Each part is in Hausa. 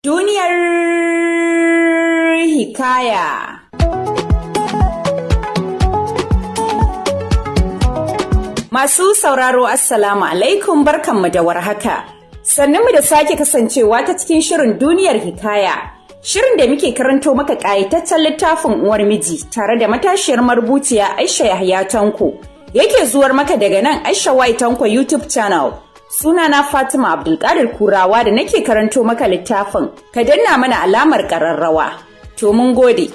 Duniyar Hikaya. Masu sauraro, Assalamu alaikum, barkanmu da warhaka. Sannunmu da sake kasancewa ta cikin shirin Duniyar Hikaya. Shirin da muke karanto maka ƙayataccen littafin Uwar Miji tare da matashiyar marubuciya Aisha Yahya Tanko. Yake zuwar maka daga nan Aisha Y Tanko YouTube channel. Sunana Fatima Abdulkadir Kurawa da nake karanto maka littafin. Ka danna mana alamar ƙararrawa. To, mun gode.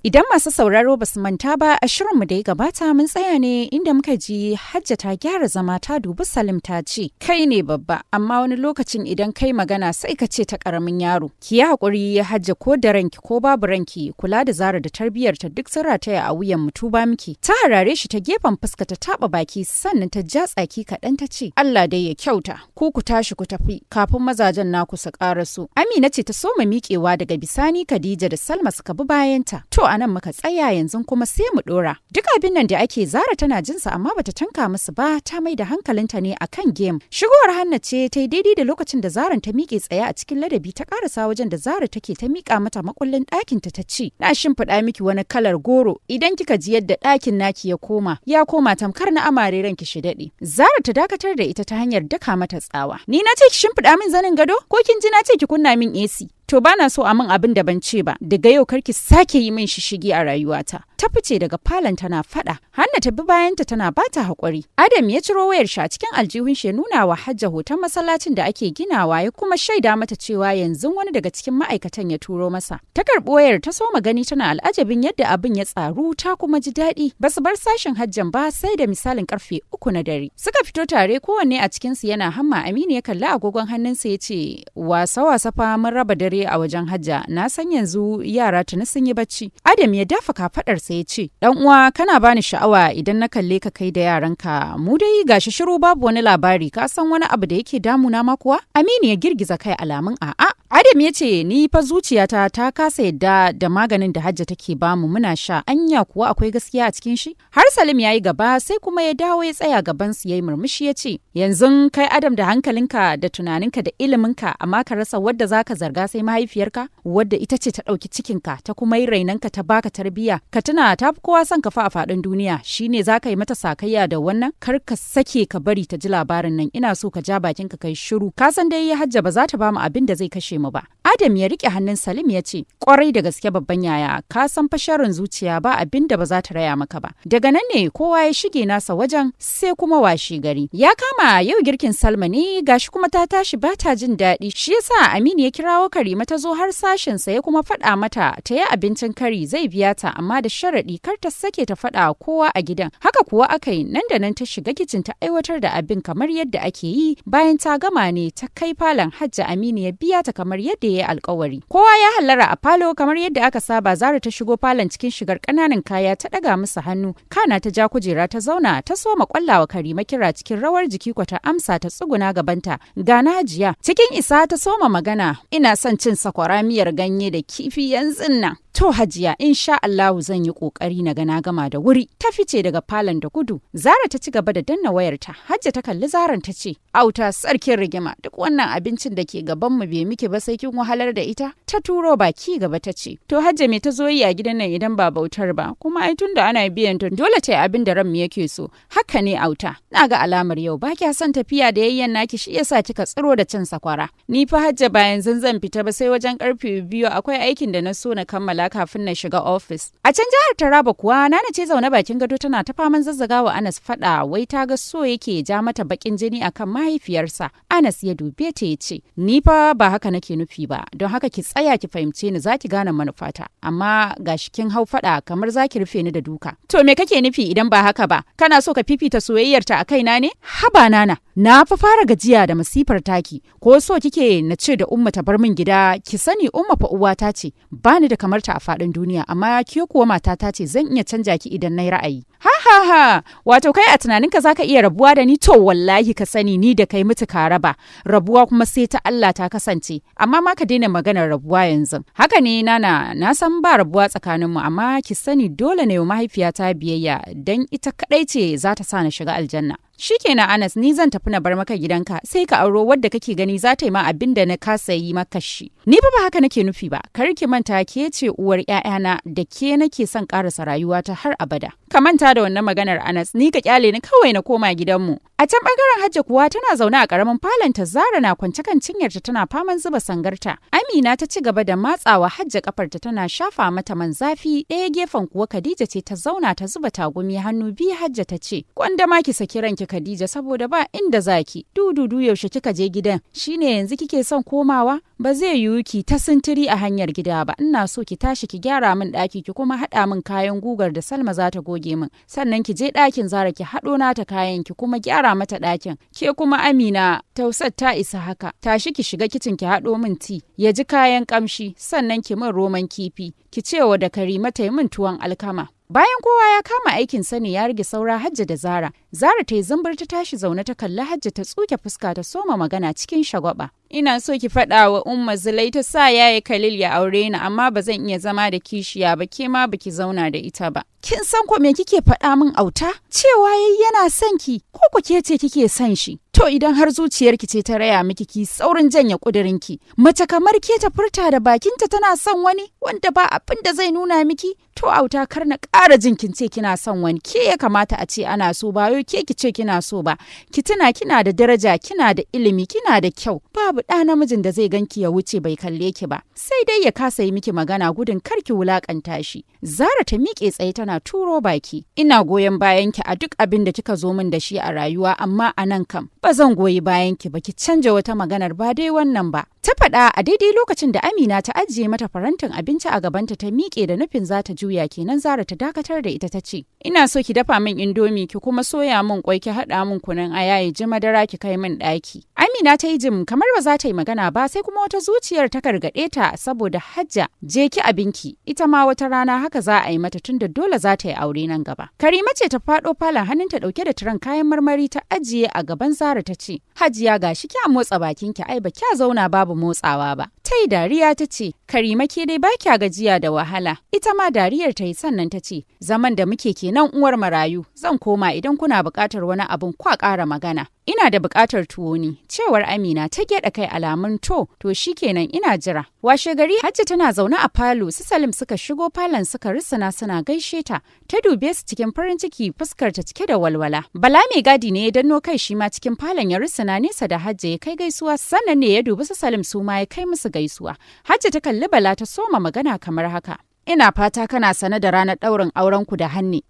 Idan masu sauraro ba su manta ba, a shirinmu da ya gabata mun tsaya ne inda muka ji Hajja ta gyara zama, ta dubi Salim ta ce, "Kai ne babba, amma wani lokacin idan kai magana sai ka ce ta karamin yaro." "Ki yi haƙuri Hajja, ko da ranki ko babu ranki, kula da Zara da tarbiyyarta duk sun rataya a wuyan mu, tuba miki." Ta harare shi ta gefen fuska, ta taɓa baki, sannan ta ja tsaki kaɗan ta ce, "Allah dai ya kyauta, ku ku tashi ku tafi kafin mazajen naku su ƙaraso." Amina ce ta soma miƙewa, daga bisani Khadija da Salma suka bi bayanta. To, a nan muka tsaya, yanzu kuma sai mu dora. Duk abin nan da ake, Zara tana jinsa amma bata tanka musu ba, ta mai da hankalinta ne akan game. Shigowar Hanna ce ta yi daidai da lokacin da Zaran ta miƙe tsaye a cikin ladabi, ta karasa wajen da Zara take, ta miƙa mata makullin ɗakin ta, ta ce, "Na shimfiɗa miki wani kalar goro, idan kika ji yadda ɗakin naki ya koma, ya koma tamkar na amare, ranki shi daɗe." Zara ta dakatar da ita ta hanyar daka mata tsawa. "Ni na ce ki shimfiɗa min zanin gado, ko kin ji na ce ki kunna min AC? To, bana so a min abin da ban ce ba. Daga yau karki sake yi min shishigi a rayuwata." Ta fice daga falon tana fada. Hanna ta bi bayanta tana bata hakuri. Adam ya ciro wayar shi a cikin aljihun shi, ya nuna wa Hajja hoton masallacin da ake ginawa, ya kuma shaida mata cewa yanzu wani daga cikin ma'aikatan ya turo masa. Ta karɓi wayar ta soma gani tana al'ajabin yadda abin ya tsaru, ta kuma ji daɗi. Basu bar sashin Hajjan ba sai da misalin karfe 3 na dare. Suka fito tare, kowanne a cikinsu yana hamma. Aminu ya kalli agogon hannunsa ya ce, "Wasa wasa fa mun raba dare a wajen Hajja, na san yanzu yara tuni sun yi bacci." Adam ya dafa kafadarsa ya ce, "Dan uwa, kana bani sha'awa idan na kalle ka kai da yaranka. Mu dai gashi shiru, babu wani labari. Ka san wani abu da yake damuna ma kuwa?" Aminu ya girgiza kai alamun a'a. Adam ya ce, "Ni fa zuciyata ta kasa yadda da maganin da Hajja take bamu muna sha. Anya kuwa akwai gaskiya a cikin shi?" Har Salim ya yi gaba, sai kuma ya dawo ya tsaya gaban su, yayi murmushi ya ce, "Yanzu kai Adam, da hankalinka da tunaninka da iliminka, amma ka rasa wadda zaka zarga sai mahaifiyarka, wadda ita ce ta ɗauki cikinka, ta kuma yi rainanka, ta baka tarbiyya. Ka tuna ta fi kowa son ka fa a faɗin duniya. Shine za ka yi mata sakayya da wannan? Kar ka sake ka bari ta ji labarin nan. Ina so ka ja bakin ka kai shiru. Ka san dai Hajja ba za ta ba mu abin da zai kashe mu ba." Adam ya rike hannun Salim ya ce, "Kwarai da gaske babban yaya, ka san fa sharrin zuciya ba abin da ba za ta raya maka ba." Daga nan ne kowa ya shige nasa wajen, sai kuma washe gari. Ya kama yau girkin Salma ne, gashi kuma ta tashi ba ta jin daɗi, shi yasa Aminu ya kirawo Karima ta zo har sashinsa, ya kuma faɗa mata ta yi abincin kari, zai biya ta, amma da sharaɗi kar ta sake ta faɗa kowa a gidan. Haka kuwa aka yi. Nan da nan ta shiga kicin ta aiwatar da abin kamar yadda ake yi. Bayan ta gama ne ta kai falon Hajja. Aminu ya biya ta kamar yadda ya yi alkawari. Kowa ya hallara a falo kamar yadda aka saba. Zara ta shigo falon cikin shigar ƙananan kaya, ta ɗaga musu hannu, kana ta ja kujera ta zauna, ta soma kwallawa Karima kira. Cikin rawar jiki kwata amsa, ta tsuguna gabanta. "Ga Hajiya." Cikin isa ta soma magana, "Ina son cin sakwara miyar ganye da kifi yanzu nan." "To Hajiya, insha Allahu zan yi kokari na ga na gama da wuri." Ta fice daga falon da gudu. Zara ta ci gaba da danna wayarta. Hajja ta kalli Zaran ta ce, "Auta sarkin rigima, duk wannan abincin da ke gaban mu bai miki ba sai kin wahalar da ita." Ta turo baki gaba ta ce, "To Hajja, me ta zo yi a gidan nan idan ba bautar ba? Kuma ai tunda ana biyan ta, dole ta yi abin da ran mu yake so." "Haka ne auta, na ga alamar yau ba kya son tafiya da yayyan naki, shi yasa kika tsiro da cin sakwara." "Ni fa Hajja, ba yanzu zan fita ba, sai wajen karfe 2. Akwai aikin da na so na kammala kafin na shiga ofis." A can jihar Taraba kuwa, Nana ce zaune bakin gado tana ta faman zazzagawa Anas fada, wai ta ga so yake ja mata bakin jini akan mahaifiyarsa. Anas ya dube ta ya ce, "Ni fa ba haka nake nufi ba, don haka ki tsaya ki fahimce ni, zaki gane manufata. Amma gashi kin hau fada kamar zaki rufe ni da duka." "To, me kake nufi idan ba haka ba? Kana so ka fifita soyayyarta a kaina ne? Haba Nana, na fa fara gajiya da masifar taki. Ko so kike na ce da Umma ta bar min gida? Ki sani Umma fa uwata ce, bani da kamarta a faɗin duniya, amma ke kuwa matata ce, zan iya canja ki idan na yi ra'ayi." "Ha ha ha, wato kai a tunaninka zaka iya rabuwa da ni? To, wallahi ka sani ni da kai mutu ka raba, rabuwa kuma sai ta Allah ta kasance. Amma ma ka daina maganar rabuwa yanzu." "Haka ne Nana, na san ba rabuwa tsakaninmu, amma ki sani dole ne wa mahaifiyata biyayya, dan ita kadai ce za ta sa na shiga aljanna." Shikenan Anas, ni zan tafi na bar maka gidanka, sai ka auro wadda kake gani za ta yi ma abin da na kasa yi maka shi. Ni ba haka nake nufi ba, kar ki manta ke ce uwar ƴaƴana da ke nake son karasa rayuwata har abada. Ka manta da wannan maganar Anas, ni ka kyale ni kawai na koma gidanmu. A can bangaren Hajja kuwa tana zaune a karamin falonta, Zara na kwance kan cinyarta tana faman zuba sangarta. Amina ta ci gaba da matsawa Hajja kafarta tana shafa mata man zafi, ɗaya gefen kuwa Khadija ce ta zauna ta zuba tagumi hannu biyu. Hajja ta ce, "Gwanda ma ki saki ranki Khadija, saboda ba inda zaki. Dududu yaushe kika je gidan, shine yanzu kike son komawa? Ba zai yiwu ki ta sintiri a hanyar gida ba. Ina so ki tashi ki gyara min ɗaki, ki kuma haɗa min kayan gugar da Salma za ta goge min. Sannan ki je ɗakin Zara ki haɗo nata kayan ki kuma gyara mata ɗakin. Ke kuma Amina, tausar ta isa haka. Tashi ki shiga kicin ki haɗo min ti, ya ji kayan ƙamshi, sannan ki min roman kifi. Ki cewa da Karima ta yi min tuwon alkama." Bayan kowa ya kama aikin sani ya rage saura Hajja da Zara. Zara ta yi zumbur ta tashi zaune ta kalli Hajja ta tsuke fuska ta soma magana cikin shagwaba. Ina so ki faɗa wa Umma Zulai ta sa yaya Khalil ya aure ni, amma ba zan iya zama da kishiya ba, ke ma baki zauna da ita ba. Kin san ko me kike faɗa min auta? Cewa yayi yana son ki, ko ku ke ce kike son shi? To idan har zuciyarki ce ta raya miki, ki saurin janye ƙudurinki. Mace kamar ke ta furta da bakinta tana son wani wanda ba abin da zai nuna miki? To auta, kar na ƙara jin kin ce kina son wani. Ke ya kamata a ce ana so ba yau ke ki ce kina so ba. Ki tuna kina da daraja, kina da ilimi, kina da kyau. Babu ɗa namijin da zai ganki ya wuce bai kalle ki ba. Sai dai ya kasa yi miki magana gudun kar ki wulakanta shi. Zara ta miƙe tsaye tana turo baki. Ina goyon bayan ki a duk abin da kika zo min da shi a rayuwa, amma a nan kam ba zan goyi bayan ki ba, ki canja wata maganar ba dai wannan ba. Ta faɗa a daidai lokacin da Amina ta ajiye mata farantin abinci a gabanta ta miƙe da nufin za ta juya kenan, Zara ta dakatar da ita ta ce, "Ina so ki dafa min indomi, ki kuma soya min kwai, ki haɗa min kunun aya ya ji madara, ki kai min ɗaki." Amina ta yi jim kamar ba za ta yi magana ba, sai kuma wata zuciyar ta gargaɗe ta saboda Hajja, je ki abinki, ita ma wata rana haka za a yi mata tunda dole za ta yi aure nan gaba. Karima ce ta faɗo falon hannunta ɗauke da tiran kayan marmari ta ajiye a gaban Zara ta ce, "Hajiya, gashi kya motsa bakinki, ai ba kya zauna babu motsawa ba." Ta yi dariya ta ce, "Karima, ke dai ba kya gajiya da wahala." Ita ma dariyar ta yi sannan ta ce, "Zaman da muke kenan uwar marayu, zan koma, idan kuna buƙatar wani abun kwa ƙara magana." "Ina da buƙatar tuwo ne," cewar Amina. Ta gyaɗa kai alamun to, to shikenan, ina jira. Washe gari Hajji tana zaune a falo, su Salim suka shigo falon suka risana suna gaishe ta. Ta dube su cikin farin ciki, fuskar ta cike da walwala. Bala mai gadi ne ya danno kai shi ma cikin falon ya risana nesa da Hajji ya kai gaisuwa, sannan ne ya dubi su Salim su ma ya kai musu gaisuwa. Hajji ta kalli Bala ta soma magana kamar haka. "Ina fata kana sane da ranar ɗaurin aurenku da Hanne.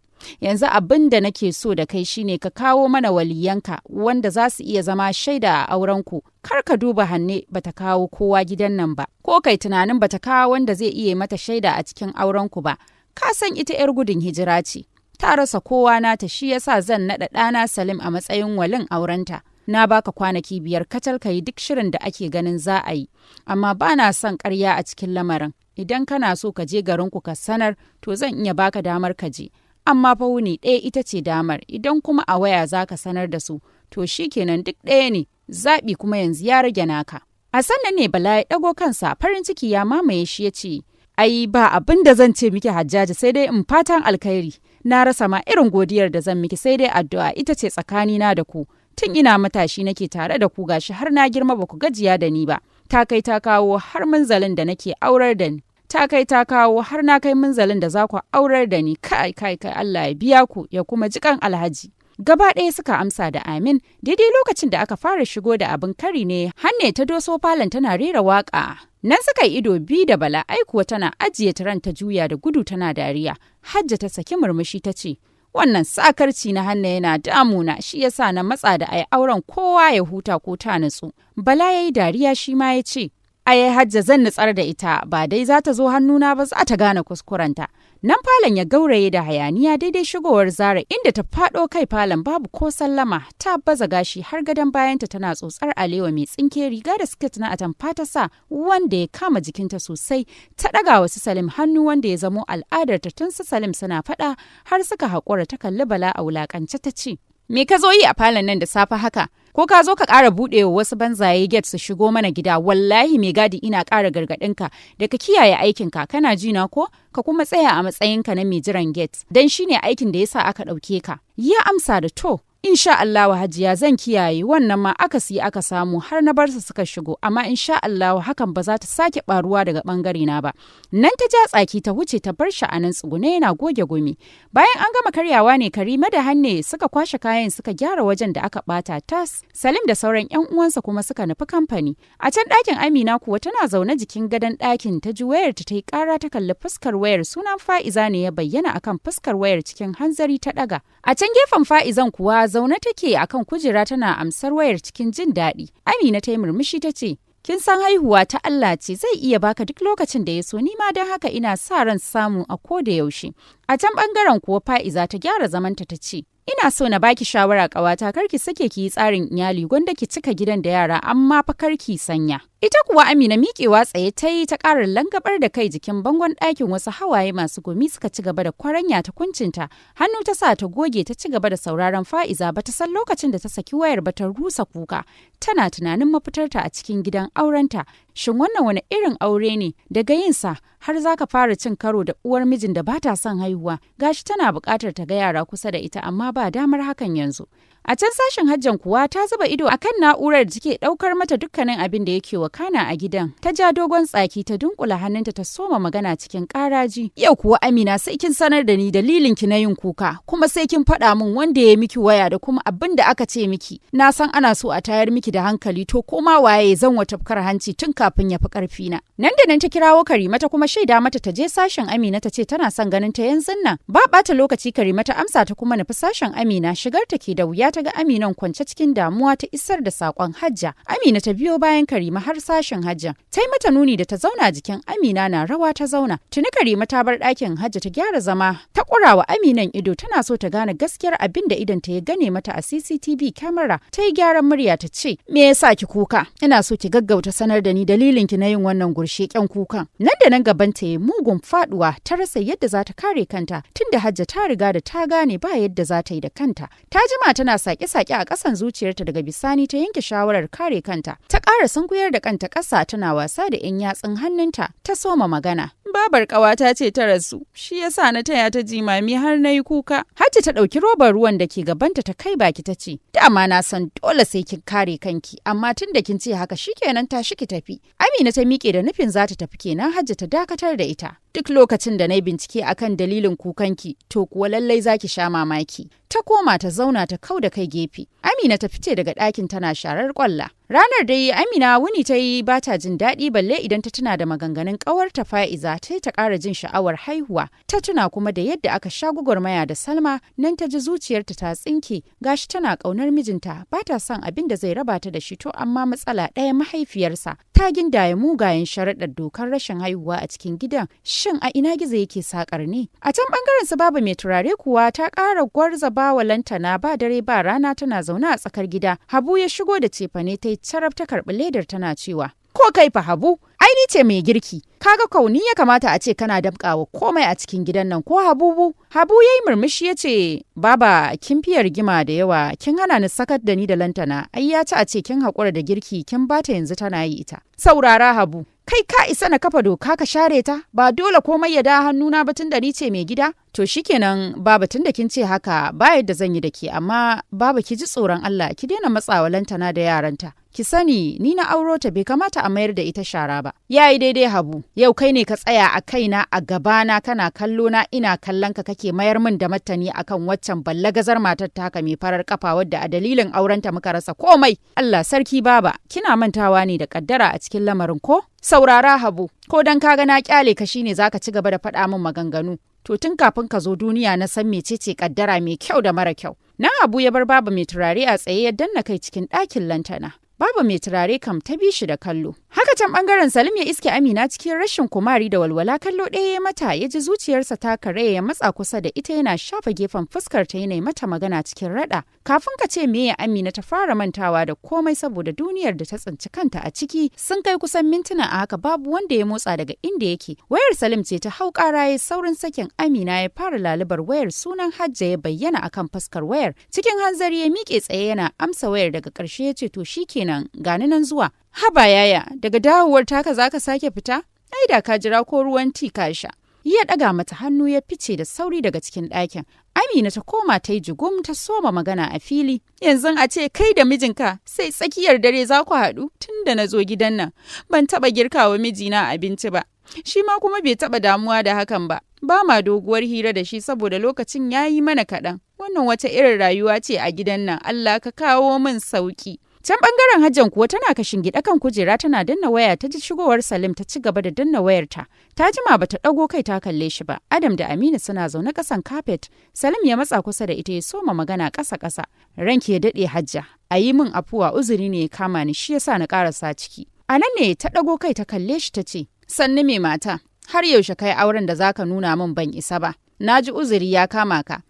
Yanzu abin da nake so da kai shine ka kawo mana waliyanka wanda za su iya zama shaida a aurenku. Kar ka duba Hanne bata kawo kowa gidan nan ba, ko kai tunanin bata kawo wanda zai iya mata shaida a cikin aurenku ba. Ka san ita 'yar gudun hijira ce, ta rasa kowa nata, shi yasa zan naɗa ɗana Salim a matsayin walin aurenta. Na baka kwanaki 5 kacal ka yi duk shirin da ake ganin za a yi, amma ba na son ƙarya a cikin lamarin. Idan kana so ka je garinku ka sanar, to zan iya baka damar ka je, amma fa wuni ɗaya ita ce damar. Idan kuma a waya za ka sanar da su, to shi kenan, duk ɗaya ne. Zaɓi kuma yanzu ya rage naka." A sannan ne Bala ya ɗago kansa, farin ciki ya mamaye shi, ya ce, "Ai ba abin da zan ce miki Hajjaji, sai dai in fatan alkhairi. Na rasa ma irin godiyar da zan miki, sai dai addu'a ita ce tsakanina da ku. Tun ina matashi nake tare da ku, gashi har na girma ba ku gajiya da ni ba. Ta kai ta kawo har munzalin da nake aurar da ni. Ta kai ta kawo har na kai munzalin da za ku aurar da ni. Kai kai kai, Allah ya biya ku ya kuma jikan Alhaji." Gaba ɗaya suka amsa da amin. Daidai lokacin da aka fara shigo da abin kari ne Hanne ta doso falon tana rera waka. Nan suka yi ido biyu da Bala, aikuwa tana ajiye tiran ta juya da gudu tana dariya. Hajja ta saki murmushi ta ce, "Wannan sakarci na Hanne yana damuna, shi yasa na matsa da ai auren kowa ya huta ko ta nutsu." Bala ya yi dariya shi ma ya ce, "Ai Hajja zan nutsar da ita, ba dai za ta zo hannuna ba, za ta gane kuskurenta." Nan falon ya gauraye da hayaniya daidai shigowar Zara, inda ta faɗo kai falon babu ko sallama, ta baza gashi har gadon bayanta, tana tsotsar alewa mai tsinke, riga da siket na atamfa ta sa wanda ya kama jikinta sosai. Ta ɗaga wa su Salim hannu, wanda ya zamo al'adarta tun su Salim suna faɗa har suka haƙura. Ta kalli Bala a wulaƙance ta ce, "Me ka zo yi a falon nan da safe haka? Ko ka zo ka ƙara buɗewa wasu banzaye gate su shigo mana gida? Wallahi mai gadi, ina ƙara gargaɗinka da ka kiyaye aikinka, kana ji na ko? Ka kuma tsaya a matsayinka na mai jiran gate, dan shine aikin da yasa aka ɗauke ka." Ya amsa da to. Insha Allahu Hajiya zan kiyaye, wannan ma akasi aka samu har na bar su suka shigo, amma insha Allahu hakan ba za ta sake baruwa daga bangare na ba. Nan ta ja tsaki ta wuce ta bar shi a nan tsugune yana goge gumi. Bayan an gama karyawa ne Karima da Hanne suka kwashe kayan suka gyara wajen da aka bata tas. Salim da sauran yan uwansa kuma suka nufi kamfani. A can ɗakin Amina kuwa tana zaune jikin gadon ɗakin ta ji wayar ta yi ƙara, ta kalli fuskar wayar, sunan Fa'iza ne ya bayyana akan fuskar wayar, cikin hanzari ta ɗaga. A can gefen Fa'izan kuwa zaune take akan kujera tana amsar wayar cikin jin daɗi. Amina ta yi murmushi ta ce, Kin san haihuwa ta Allah ce, zai iya baka duk lokacin da ya so, ni ma don haka ina sa ran samu a ko da yaushe. A can bangaren kuwa Fa'iza ta gyara zamanta ta ce, Ina so na baki shawara ƙawata, kar ki sake ki yi tsarin iyali, gwanda ki cika gidan da yara, amma fa kar ki sanya. Ita kuwa Amina miƙewa tsaye ta yi ta ƙara langabar da kai jikin bangon ɗakin, wasu hawaye masu gumi suka ci gaba da kwaranya ta kuncinta. Hannu ta sa ta goge ta ci gaba da sauraron Fa'iza, ba ta san lokacin da ta saki wayar ba ta rusa kuka. Tana tunanin mafitarta a cikin gidan aurenta. Shin wannan wani irin aure ne daga yinsa har za ka fara cin karo da uwar mijin da ba ta son haihuwa? Gashi tana buƙatar ta ga yara kusa da ita, amma ba damar hakan yanzu. A can sashen Hajjan kuwa ta zuba ido akan na'urar da take daukar mata dukkanin abin da yake wakana a gidan. Ta ja dogon tsaki ta dunkula hannunta ta soma magana cikin karaji. Yau kuwa Amina sai kin sanar da ni dalilin ki na yin kuka, kuma sai kin faɗa min wanda ya miki waya da kuma abin da aka ce miki. Na san ana so a tayar miki da hankali, to koma waye zan wa tafkar hanci tun kafin ya fi karfi na. Nan da nan ta kirawo Karima ta kuma shaida mata ta je sashen Amina, ta ce tana son ganin ta yanzun nan. Ba ɓata lokaci Karima ta amsa ta kuma nufi sashen Amina, shigar ta ke da wuya ta ga Aminan kwance cikin damuwa, ta isar da sakon Hajja. Amina ta biyo bayan Karima har sashen Hajja. Ta yi mata nuni da ta zauna, jikin Amina na rawa ta zauna. Tuni Karima ta bar ɗakin Hajja ta gyara zama, ta ƙurawa Aminan ido, tana so ta gane gaskiyar abin da idon ta ya gane mata a CCTV camera. Ta yi gyaran murya ta ce, "Me yasa ki kuka? Ina so ki gaggauta sanar da ni dalilin ki na yin wannan gursheƙen kukan." Nan da nan gaban ta yi mugun faduwa, ta rasa yadda za ta kare kanta tunda Hajja ta riga da ta gane ba yadda za ta yi da kanta. Ta jima tana sake-sake a ƙasan zuciyarta, daga bisani ta yanke shawarar kare kanta. Ta ƙara sunkuyar da kanta ƙasa tana wasa da 'yan yatsun hannunta, ta soma magana. Babar ƙawata ce ta rasu, shi yasa na taya ta jimami har na yi kuka. Hajji ta ɗauki robar ruwan da ke gabanta ta kai baki ta ce, Dama na san dole sai kin kare kanki, amma tun da kin ce haka shikenan, tashi ki tafi. Amina ta miƙe da nufin za ta tafi kenan Hajji ta dakatar da ita. Duk lokacin da na yi bincike akan dalilin kukanki, to kuwa lallai za ki sha mamaki. Ta koma ta zauna ta kau da kai gefe. Amina ta fice daga ɗakin tana sharar kwalla. Ranar dai Amina wuni ta yi ba ta jin daɗi, balle idan ta tuna da maganganun ƙawarta Fa'iza ta ta ƙara jin sha'awar haihuwa. Ta tuna kuma da yadda aka sha gwagwarmaya da Salma, nan ta ji zuciyarta ta tsinke, gashi tana ƙaunar mijinta, ba ta son abin da zai raba ta da shi, to amma matsala ɗaya, mahaifiyarsa ta gindaya mugayen sharaɗar dokar rashin haihuwa a cikin gidan. Shin a ina gizo yake sakar ne? A can bangaren su Baba mai turare kuwa ta ƙara gwarza bawa lantana, ba dare ba rana tana zaune a tsakar gida. Habu ya shigo da cefane, ta yi carab ta karɓi ledar tana cewa, Ko kai fa Habu, ai ni ce mai girki. Kaga kauni ya kamata a ce kana damƙawa komai a cikin gidan nan ko Habubu. Habu yayi murmushi ya ce, Baba, kin fiye rigima da yawa, kin hana ni sakat da ni da lantana, ai ya ci a ce kin haƙura da girki kin bata yanzu tana yi ita. Saurara Habu, kai ka isa na kafa doka ka share ta, ba dole komai ya da hannuna ba tun da ni ce mai gida. To shikenan Baba, tun da kin ce haka ba yadda zan yi da ke, amma Baba ki ji tsoron Allah, ki daina matsawa lantana da yaranta. Ki sani ni na auro ta, bai kamata a mayar da ita shara ba. Yayi daidai Habu, yau kai ne ka tsaya a kaina a gabana kana kallo na ina kallon ka kake mayar min da martani akan waccan ballagazar matar taka mai farar kafa wadda a dalilin aurenta muka rasa komai. Allah sarki Baba, kina mantawa ne da kaddara a cikin lamarin ko? Saurara Habu, ko dan kaga na kyale ka shine zaka ci gaba da faɗa min maganganu. To tun kafin ka zo duniya na san mecece kaddara mai kyau da mara kyau. Nan Habu ya bar Baba mai turare a tsaye ya danna kai cikin ɗakin lantana. Baba mai turare kam ta bi shi da kallo. Haka can bangaren Salim ya iske Amina cikin rashin kumari da walwala, kallo ɗaya ya mata ya ji zuciyarsa ta karaya, ya matsa kusa da ita yana shafa gefen fuskar ta yana mata magana cikin raɗa. Kafin ka ce meye Amina ta fara mantawa da komai saboda duniyar da ta tsinci kanta a ciki. Sun kai kusan mintuna a haka babu wanda ya motsa daga inda yake. Wayar Salim ce ta hau ƙara, ya saurin sakin Amina ya fara lalubar wayar, sunan Hajja ya bayyana akan fuskar wayar. Cikin hanzari ya miƙe tsaye yana amsa wayar, daga ƙarshe ya ce, to shikenan, gani nan zuwa. Haba yaya, daga dawowar taka zaka sake fita? Ai da ka jira ko ruwan ti ka sha. Ya ɗaga mata hannu ya fice da sauri daga cikin ɗakin. Amina ta koma ta yi jigum ta soma magana a fili. Yanzu a ce kai da mijinka sai tsakiyar dare za ku haɗu. Tun da na zo gidan nan ban taɓa girkawa mijina abinci ba. Shi ma kuma bai taɓa damuwa da hakan ba. Ba ma doguwar hira da shi saboda lokacin ya yi mana kaɗan. Wannan wata irin rayuwa ce a gidan nan, Allah ka kawo min sauki. Can bangaren Hajjan kuwa tana kashin gida kan kujera tana danna waya, ta ji shigowar Salim, ta ci gaba da danna wayarta. Ta jima bata dago kai ta kalle shi ba. Adam da Aminu suna zaune kasan kafet. Salim ya matsa kusa da ita ya soma magana kasa kasa. Ranki ya dade Hajja, a yi min afuwa, uzuri ne ya kama ni, shi yasa na karasa ciki. A nan ne ta dago kai ta kalle shi ta ce, "Sannu mai mata, har yaushe kai auren da zaka nuna min ban isa ba? Na ji uzuri ya kama ka.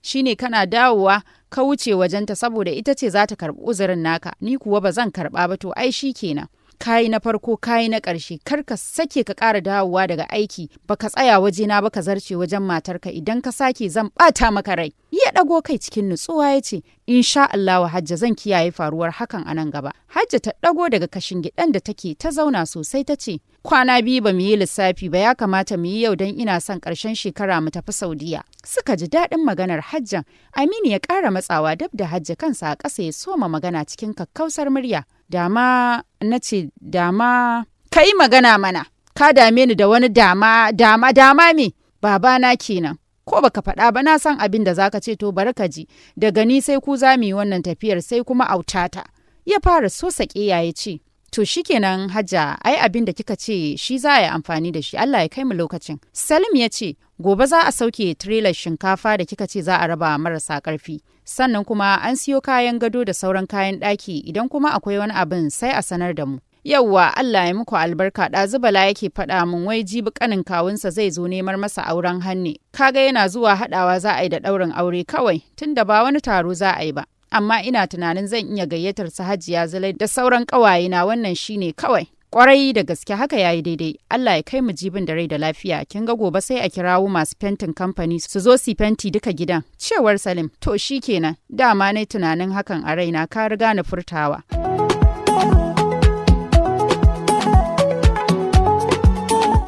Shine kana dawowa ka wuce wajenta saboda ita ce za ta karɓi uzurin naka, ni kuwa ba zan karɓa ba. To ai shi kenan. Kayi na farko, kayi na ƙarshe. Kar ka sake ka ƙara dawowa daga aiki baka tsaya wajena ba, ka zarce wajen matarka. Idan ka sake, zan ɓata maka rai." Ya ɗago kai cikin nutsuwa ya ce, "Insha Allahu Hajja, zan kiyaye faruwar hakan a nan gaba." Hajja ta ɗago daga kashin gidan da take ta zauna sosai ta ce, "Kwana biyu ba mu yi lissafi ba, ya kamata mu yi yau don ina son ƙarshen shekara mu tafi Saudiya." Suka ji daɗin maganar Hajjan. Aminu ya ƙara matsawa dab da Hajja, kansa a ƙasa, ya soma magana cikin kakkausar murya. "Dama na ce, dama ka yi magana mana, ka dame ni da wani dama dama dama. Me babana kenan? Ko baka faɗa ba na san abin da zaka ce. To bari ka ji, daga ni sai ku za mu yi wannan tafiyar, sai kuma autata." Ya fara sosa ƙeya ya ce, "To shikenan Hajja, ai abin da kika ce shi za a yi amfani da shi. Allah ya kai mu lokacin." Salim ya ce, "Gobe za a sauke tirelar shinkafa da kika ce za a raba marasa ƙarfi. Sannan kuma an siyo kayan gado da sauran kayan ɗaki, idan kuma akwai wani abin sai a sanar da mu." "Yauwa, Allah ya muku albarka. Ɗazu Bala yake faɗa min wai jibi ƙanin kawunsa zai zo nemar masa auren Hanne. Kaga yana zuwa haɗawa za a yi da ɗaurin aure kawai, tunda ba wani taro za a yi ba. Amma ina tunanin zan iya gayyatar su Hajiya Zulai da sauran ƙawayena, wannan shine kawai." "Kwarai da gaske, haka yayi daidai. Allah ya kai mu jibin da rai da lafiya. Kin ga gobe sai a kirawo masu fentin kamfani su zo su fenti duka gidan," cewar Salim. "To shikenan, dama na tunanin hakan a raina, ka riga ni furtawa."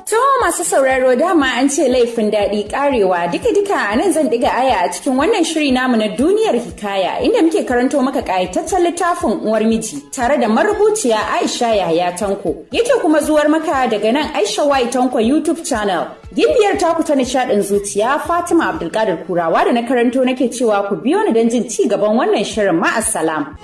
To masu sauraro, dama an ce laifin daɗi ƙarewa. Duka-duka a nan zan ɗiga aya a cikin wannan shiri namu na Duniyar Hikaya, inda muke karanto maka ƙayataccen littafin Uwar Miji tare da marubuciya Aisha Yahaya Tanko. Yake kuma zuwar maka daga nan Aisha Y Tanko YouTube channel. Gimbiyar taku ta nishaɗin zuciya, Fatima Abdulkadir Kurawa, da na karanto nake cewa ku biyo ni don jin ci gaban wannan shirin. Ma'assalam.